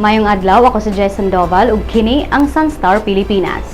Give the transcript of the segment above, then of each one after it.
Maayong adlaw, ako si Jason Doval ug kini ang Sunstar Pilipinas.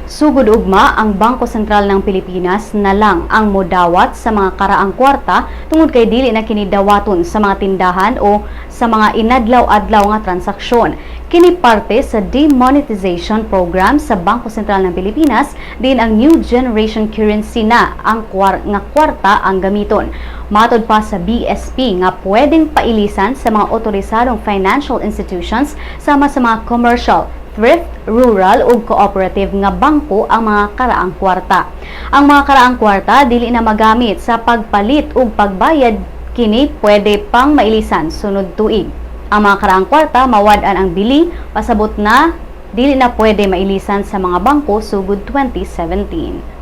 Sugod ugma, ang Bangko Sentral ng Pilipinas na lang ang modawat sa mga karaang kwarta tungod kay dili na kini dawaton sa mga tindahan o sa mga inadlaw-adlaw nga transaksyon. Kini parte sa demonetization program sa Bangko Sentral ng Pilipinas din ang new generation currency na ang nga kwarta ang gamiton. Matod pa sa BSP nga pwedeng pailisan sa mga otorisadong financial institutions sama sa mga commercial, thrift, rural ug cooperative nga bangko ang mga karaang kwarta. Ang mga karaang kwarta dili na magamit sa pagpalit ug pagbayad, kini pwede pang mailisan sunod tuig. Ang mga karaang kwarta mawad-an ang bili, pasabot na dili na pwede mailisan sa mga bangko sugod 2017.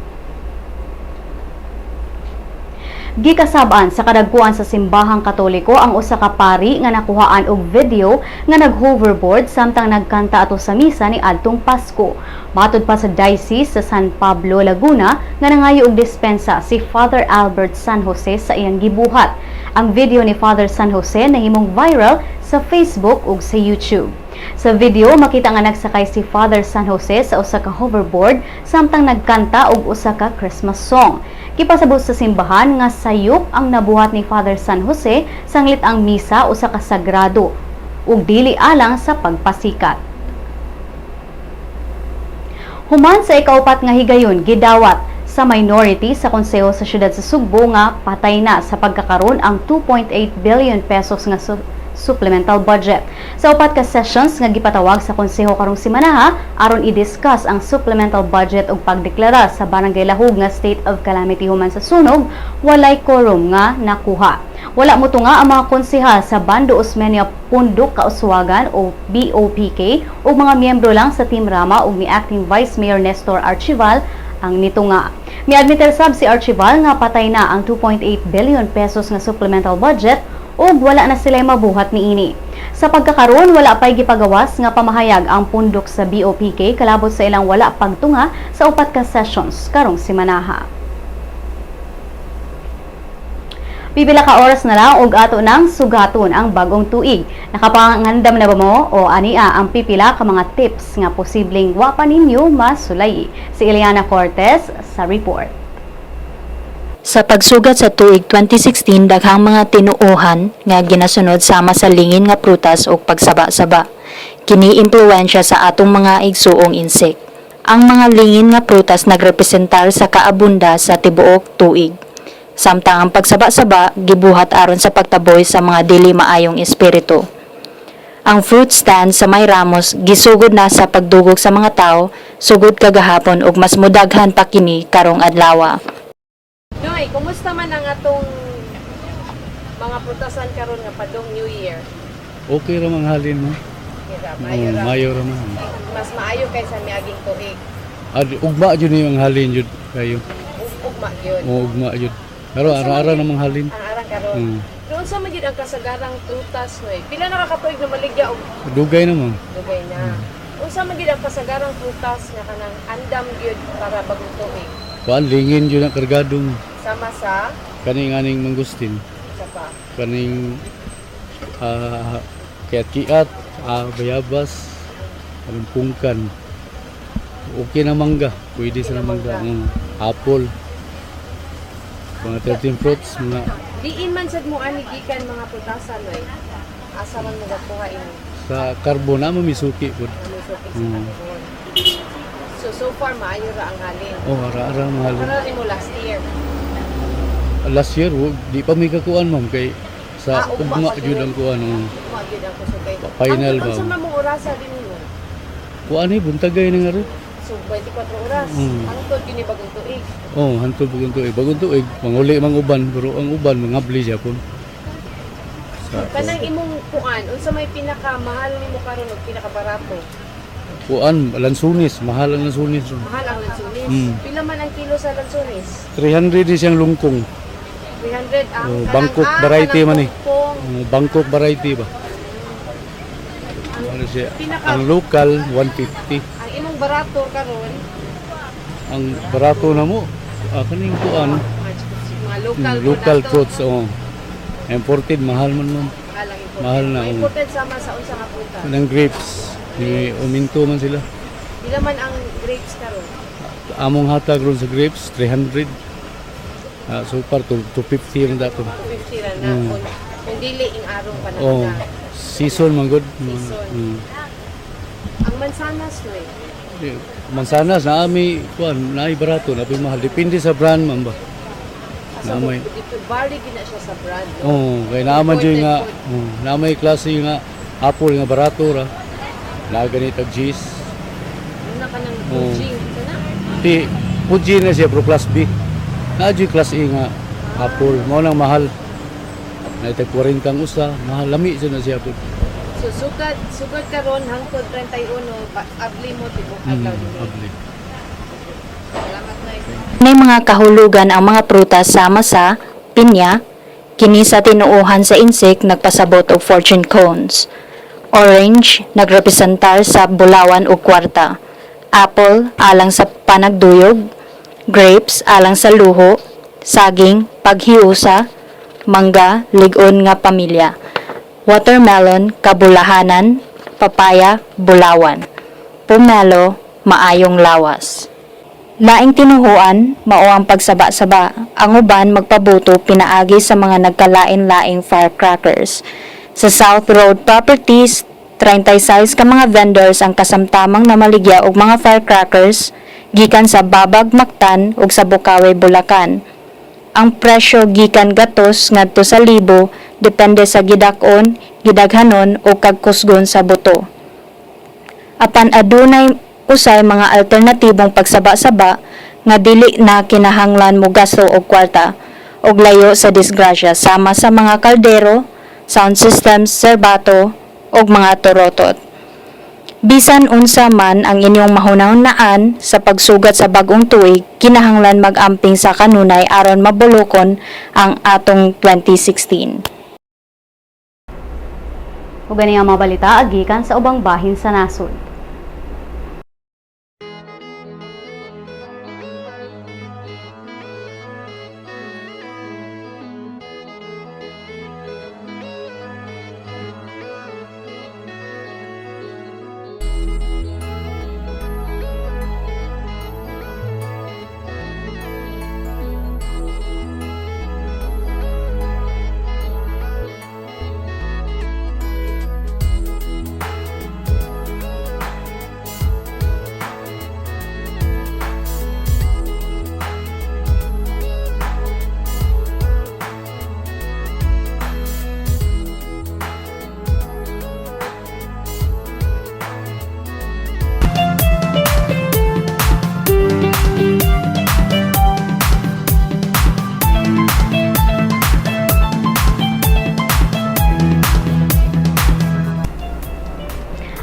Gikasab-an sa kadagkuan sa simbahang Katoliko ang usa ka pari nga nakuhaan og video nga nag-hoverboard samtang nagkanta ato sa misa ni adtong Pasko. Matod pa sa Diocese sa San Pablo, Laguna nga nangayo og dispensa si Father Albert San Jose sa iyang gibuhat. Ang video ni Father San Jose nahimong viral sa Facebook ug sa YouTube. Sa video, makita nga nagsakay si Father San Jose sa usa ka hoverboard samtang nagkanta og usa ka Christmas song. Gipasabot sa simbahan nga sayop ang nabuhat ni Father San Jose sanglit ang misa usa ka sagrado ug dili alang sa pagpasikat. Human sa ikaupat nga higayon, gidawat sa minority sa Konseho sa Siyudad sa Sugbo nga patay na sa pagkakaron ang 2.8 billion pesos nga supplemental budget. Sa upat ka sessions nga gipatawag sa Konseho karong simanaha aron i-discuss ang supplemental budget ug pagdeklara sa Barangay Lahug nga state of calamity human sa sunog, walay quorum nga nakuha. Wala mo nga ang mga konsehal sa Bando Osmeña Pundok Kauswagan o BOPK ug mga miyembro lang sa Team Rama ug ni Acting Vice Mayor Nestor Archival ang nito nga. Miadmitir sab si Archival nga patay na ang 2.8 billion pesos nga supplemental budget ug wala na sila mabuhat niini. Sa pagkakaroon, wala pa'y gipagawas nga pamahayag ang pundok sa BOPK kalabot sa ilang wala pagtunga sa upat ka sessions karong simanaha. Pipila ka oras na lang ug ato nang sugaton ang bagong tuig. Nakapangandam na ba mo o ania ang pipila ka mga tips nga posibleng wa pa ninyo masulay? Si Eliana Cortez sa report. Sa pagsugat sa tuig 2016, daghang mga tinuohan nga ginasunod sama sa lingin nga prutas ug pagsaba-saba. Kini impluwensya sa atong mga igsuong insect. Ang mga lingin nga prutas nagrepresentar sa kaabunda sa tibuok tuig. Samtang ang pagsaba-saba gibuhat aron sa pagtaboy sa mga dili maayong espiritu. Ang fruit stand sa May Ramos gisugod na sa pagdugog sa mga tao sugod kagahapon ug mas mudaghan pa kini karong adlaw. Noy, kumusta man ang atong mga prutasan karon nga padong New Year? Okay ra mang halin mo. Kira, maayo ra. Maayo ra man. Mas maayo kaysa miaging tuig. Ad ugma jud ni ang halin jud kayo. Ugma gyud. O ugma jud. Pero ara-ara namang halin. Ang arang karon. Noon sa man gyud ang kasagarang prutas, Noy? Pila na ka katuig na maligya og Dugay naman. Dugay na? Unsa man gyud ang kasagarang prutas nga kanang andam gyud para bagong tuig? Kuan, lingin jud ang kargado mo. Sama sa Kaning aning mangustin, sa pa. Kaning kiat-kiat, bayabas, kaning pungkan. Okay na mangga, pwede sa Okay na mangga. mangga. Apple. Mga 13 fruits, mga Diin man sad mo ani gikan mga prutasan, Noy? Asa man mo gakuha ini? Sa Carbon na mamisuki pud. Misuki sa Carbon. So, so far maayo ra ang halin. Oh, ara-ara ang halin. Para nimo last year? Last year, di pa may kakuan, ma'am, kay sa Ah, ugma ugma pa jud jud. ang kuan. Oh. Ugma gyud ang kusog kay. Final Ang ba? Unsa man mong orasa din nimo? Kuan eh, buntagay na nga ro. So 24 oras. Hangtod gyud ni bagong tuig. Oh, hantod bagong tuig. Bagong tuig, manguli mang uban, pero ang uban mangabli siya pun. Sa Kanang imong kuan, unsa may pinakamahal nimo karon ug pinakabarato? Kuan, lansunis, mahal ang lansunis. Mahal ang lansunis. Pila man ang kilo sa lansunis? 300 ni siyang lungkong. 300 ang Oh, kanang- Bangkok variety kanang man eh. kungkong. Oh, Bangkok variety ba? Ano siya? Ang local 150. Ang imong barato karon Ang barato na mo, kaning kuan, mga local po Local nato. fruits, oh. Imported, mahal man man. Mahal ang imported. Mahal na, May oo. imported sama sa unsa nga prutas? Kanang grapes, di uminto man sila. Pila man ang grapes karon? Among hatag ron sa grapes, 300. So far, to 250 man dato. 250 ra na kung dili ing arong panahon Oh, na. season man good. Season. Ang mansanas no eh. Di, mansanas na ami kuan naay barato na mahal, depende sa brand man ba. Asa Naamay. mo vary gina siya sa brand, no? Oh, kay naa man jud nga Imported. oh, naa may klase nga apple nga barato ra. Naa gani tag cheese. Una ka ng Oo. Fuji kana. Di Fuji na siya pero class B. Naa jud class A nga apple mao nang mahal. Naa tag 40 ang usa, mahal lami jud na siya pud. So sugad sugad karon hangtod 31 pa, abli mo tibok adlaw dinhi. Abli. Salamat, Noy. May mga kahulugan ang mga prutas sama sa pinya, kini sa tinuohan sa insect nagpasabot og fortune cones. Orange, nagrepresentar sa bulawan o kwarta. Apple, alang sa panagduyog. Grapes, alang sa luho. Saging, paghiusa. Mangga, lig-on nga pamilya. Watermelon, kabulahanan. Papaya, bulawan. Pomelo, maayong lawas. Laing tinuhuan, mao ang pagsaba-saba. Ang uban magpabuto pinaagi sa mga nagkalain-laing firecrackers. Sa South Road Properties, 36 ka mga vendors ang kasamtamang namaligya og mga firecrackers gikan sa Babag Mactan ug sa Bocaue, Bulacan. Ang presyo gikan gatos ngadto sa libo depende sa gidak-on, gidaghanon o kagkusgon sa buto. Apan adunay usay mga alternatibong pagsaba-saba nga dili na kinahanglan mo gasto og kwarta og layo sa disgrasya sama sa mga kaldero, sound systems, serbato ug mga torotot. Bisan unsa man ang inyong mahunahunaan sa pagsugat sa bag-ong tuig, kinahanglan mag-amping sa kanunay aron mabulokon ang atong 2016. Ug ani ang mga balita gikan sa ubang bahin sa nasod.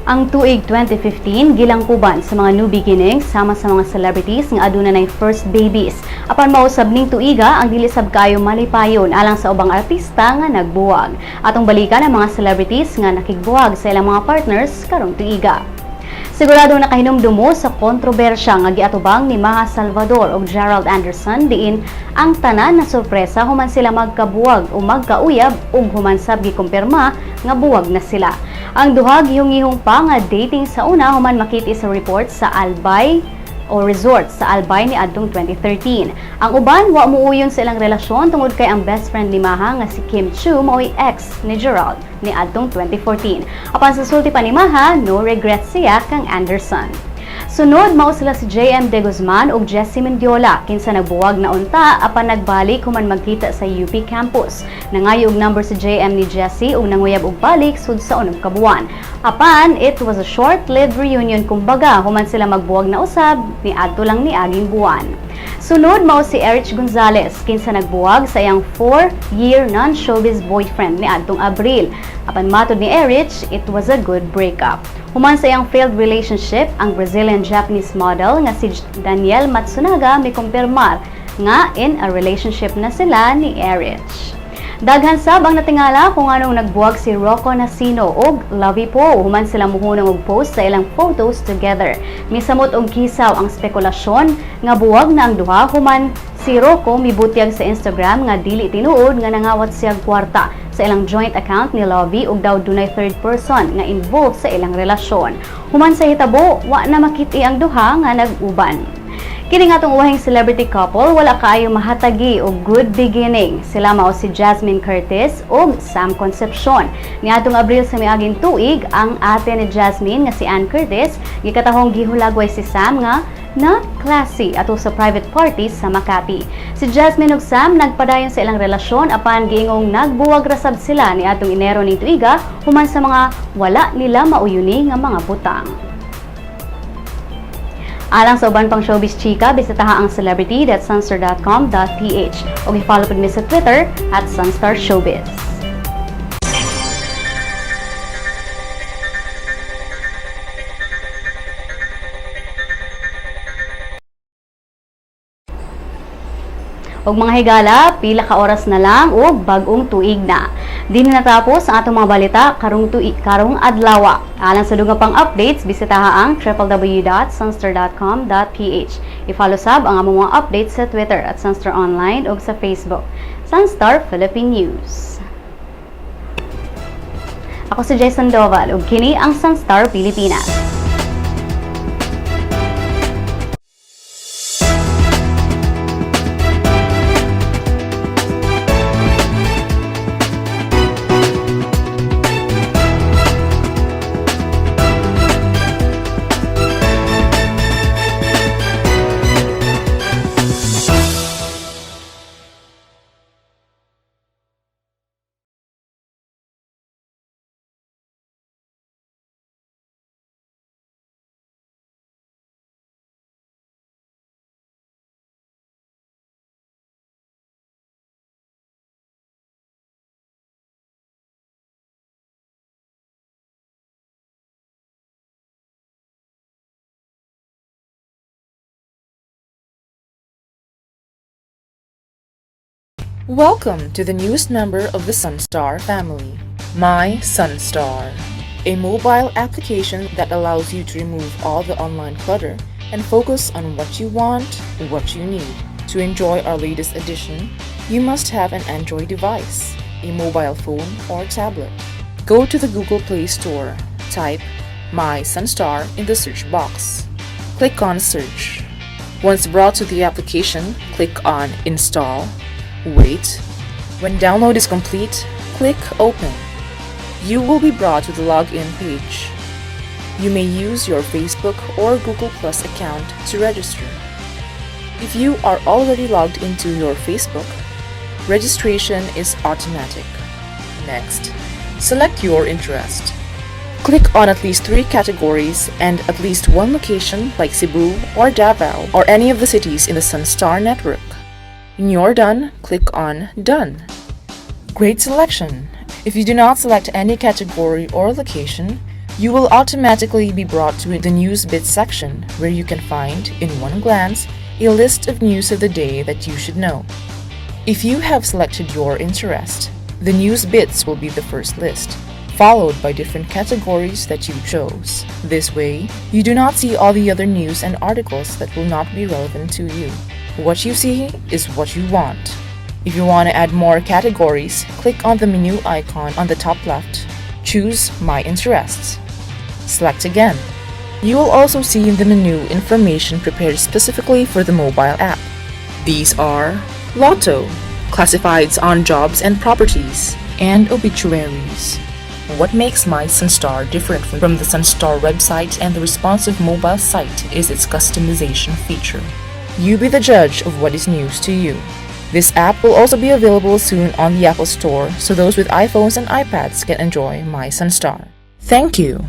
Ang tuig 2015 gilangkuban sa mga new beginnings sama sa mga celebrities nga aduna nay first babies. Apan mausab ning tuiga ang dili sab kaayo malipayon alang sa ubang artista nga nagbuwag. Atong balikan ang mga celebrities nga nakigbuwag sa ilang mga partners karong tuiga. Sigurado nakahinumdum mo sa kontrobersya nga giatubang ni Maha Salvador ug Gerald Anderson diin ang tanan na sorpresa human sila magkabuwag o magkauyab ug human sab gikumpirma nga buwag na sila. Ang duha gihungihong pa nga dating sa una human makita sa report sa Albay o resort sa Albay ni adtong 2013. Ang uban wa muuyon sa ilang relasyon tungod kay ang best friend ni Maha nga si Kim Chiu mao'y ex ni Gerald ni adtong 2014. Apan sa sulti pa ni Maha, no regrets siya kang Anderson. Sunod mao sila si JM De Guzman ug Jesse Mendiola kinsa nagbuwag na unta apan nagbalik human magkita sa UP campus. Nangayo og number si JM ni Jesse ug nanguyab og balik sud sa unom ka buwan. Apan it was a short-lived reunion kumbaga human sila magbuwag na usab ni adto lang ni aging buwan. Sunod mao si Erich Gonzales kinsa nagbuwag sa iyang 4-year non-showbiz boyfriend ni adtong Abril. Apan matod ni Erich, it was a good breakup. Human sa iyang failed relationship, ang Brazilian-Japanese model nga si Daniel Matsunaga mikumpirmar nga in a relationship na sila ni Erich. Daghan sab ang natingala kung anong nagbuwag si Rocco Nacino ug Lovey Poe human sila muhunong og post sa ilang photos together. Misamot og kisaw ang spekulasyon nga buwag na ang duha human Si Rocco mibutyag sa Instagram nga dili tinuod nga nangawat siya kwarta sa ilang joint account ni Lovi ug daw dunay third person nga involved sa ilang relasyon. Human sa hitabo, wa na makit-i ang duha nga nag-uban. Kini nga atong uwahing celebrity couple wala kaayo mahatagi og good beginning. Sila mao si Jasmine Curtis ug Sam Concepcion. Niadtong Abril sa miaging tuig, ang ate ni Jasmine nga si Ann Curtis gikatahong gihulagway si Sam nga not classy ato sa private party sa Makati. Si Jasmine ug Sam nagpadayon sa ilang relasyon apan giingong nagbuwag ra sab sila niadtong Enero ning tuiga human sa mga wala nila mauyuni nga mga butang. Alang sa uban pang showbiz chika, bisitaha ang celebrity.sunstar.com.ph o i-follow pud mi sa Twitter @SunstarShowbiz. Og mga higala, pila ka oras na lang og bag-ong tuig na. Di na natapos ang atong mga balita karong tuig karong adlaw. Alang sa dugang pang updates, bisitaha ang www.sunstar.com.ph. I-follow sab ang among mga updates sa Twitter @SunstarOnline ug sa Facebook, Sunstar Philippine News. Ako si Jason Doval ug kini ang Sunstar Pilipinas. Welcome to the newest member of the Sunstar family, My Sunstar, a mobile application that allows you to remove all the online clutter and focus on what you want, what you need. To enjoy our latest edition, you must have an Android device, a mobile phone or tablet. Go to the Google Play Store, type My Sunstar in the search box. Click on Search. Once brought to the application, click on Install. Wait. When download is complete, click Open. You will be brought to the login page. You may use your Facebook or Google Plus account to register. If you are already logged into your Facebook, registration is automatic. Next, select your interest. Click on at least three categories and at least one location like Cebu or Davao or any of the cities in the Sunstar network. When you're done, click on Done. Great selection! If you do not select any category or location, you will automatically be brought to the News Bits section where you can find, in one glance, a list of news of the day that you should know. If you have selected your interest, the News Bits will be the first list, followed by different categories that you chose. This way, you do not see all the other news and articles that will not be relevant to you. What you see is what you want. If you want to add more categories, click on the menu icon on the top left. Choose My Interests. Select again. You will also see in the menu information prepared specifically for the mobile app. These are Lotto, classifieds on jobs and properties, and obituaries. What makes My Sunstar different from the Sunstar website and the responsive mobile site is its customization feature. You be the judge of what is news to you. This app will also be available soon on the Apple Store so those with iPhones and iPads can enjoy My Sunstar. Thank you.